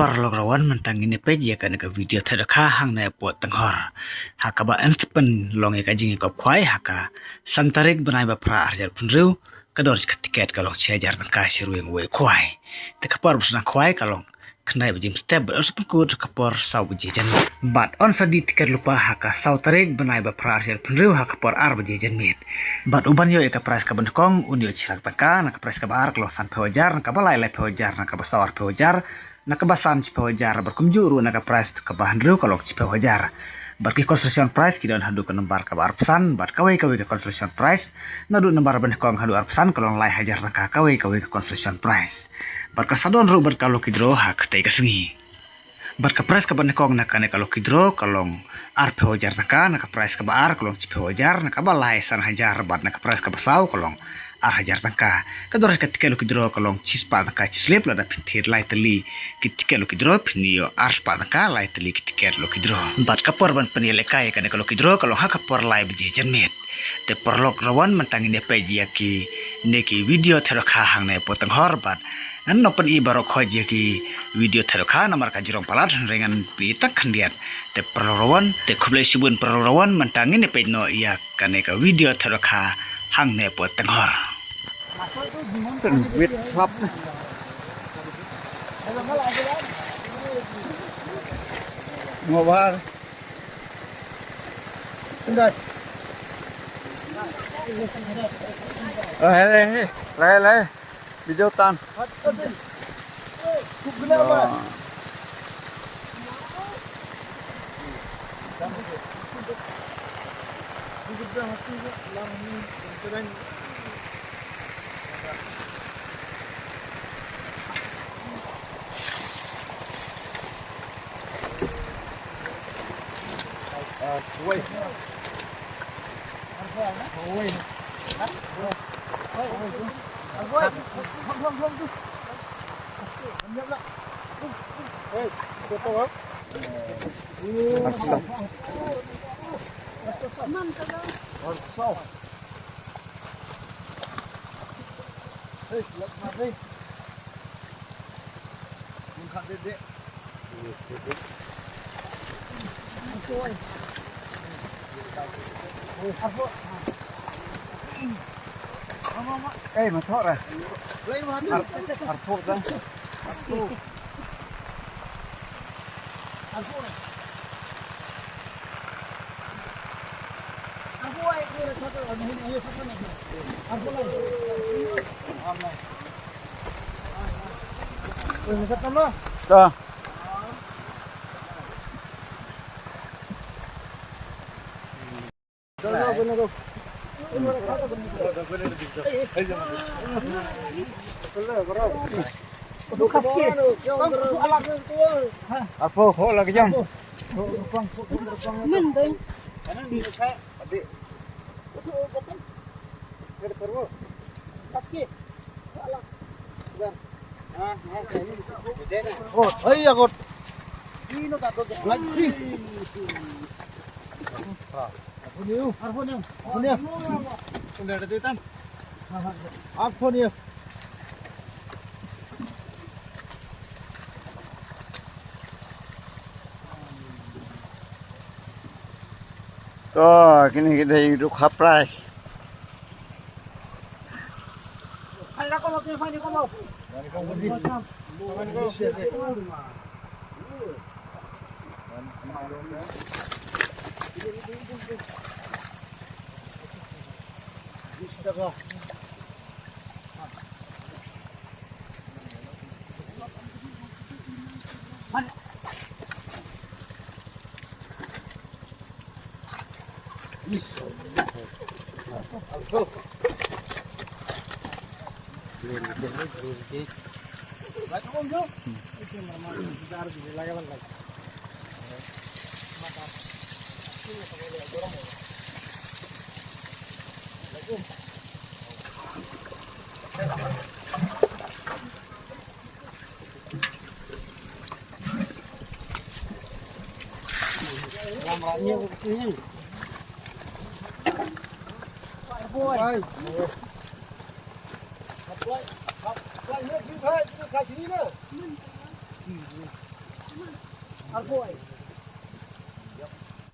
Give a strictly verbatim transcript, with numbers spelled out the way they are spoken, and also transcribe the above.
Paralok rawan, mynta ngin ïa peit ïa kane ka video thait dohkha hangne hapoh Tynghor. Ha kaba yn sa pynlong ïa ka jingïakop khwai ha ka san tarik bnai ba phra ar hajar arphew hynriew, ka dor ka tiket ka long shi hajar tyngka shi ryngwiang uwei u khwai. Te ka por ba sdang khwai ka long khyndai baje mynstep bad yn sa pynkut ha ka por saw baje janmiet. Bad yn sa die tiket lypa ha ka saw tarik bnai ba phra ar hajar arphew hynriew ha ka por ar baje janmiet. Bad uban ïoh ïa ka prize kaba nyngkong un ïoh shi lak tyngka, na ka prize kaba ar ka long sanphew hajar, na kaba lai laiphew hajar, na kaba saw arphew hajar, na kaba san shiphew hajar, bad kumjuh ruh na ka prize kaba hynriew ka long shiphew hajar. Bad ki consolation prize ki don haduh ka nombar kaba arphew san, bad kawei kawei ka consolation prize naduh nombar ba nyngkong haduh arphew san ka long lai hajar tyngka kawei kawei ka consolation prize. Bad ka sa don ruh bad ka lucky draw ha katei ka sngi. Bad ka prize kaba nyngkong na kane ka lucky draw ka long arphew hajar tyngka, na ka prize kaba ar ka long shiphew hajar, na kaba lai san hajar, bad na ka prize kaba saw ka long ar hajar tyngka. Ka dor ka tiket lucky draw ka long shispah tyngka shi slip, lada phin thied lai tylli ki tiket lucky draw phin ïoh arspah tyngka lai tylli ki tiket lucky draw. Bad ka por ban pynïalehkai ïa kane ka lucky draw ka long ha ka por lai baje janmiet. Te paralok rawan, mynta ngin ïa peit ïa kine ki video thait dohkha hangne hapoh Tynghor, bad ngan ym pyni baroh khoit ïa ki video thait dohkha namar ka jrong palat, hynrei ngan pyni tang khyndiat. Te paralok rawan, te khublei shibun paralok rawan, mynta ngin ïa peit noh ïa kane ka video thait dohkha hangne hapoh Tynghor. Wit hap. Ngobar. Sundai. Oh, hele, hele. Lai, lai. Video tan. Oh. Eh, ma thok ra. Ar, ar thok dang. Da. Arphew, ho la kjam. Got, ai ya got. Ngai free. Arphew hynñiew. Arphew hynñiew. Arphew hynñiew. Arphew hynñiew. To, kine ki dei ruh ka prize. Arphew wei.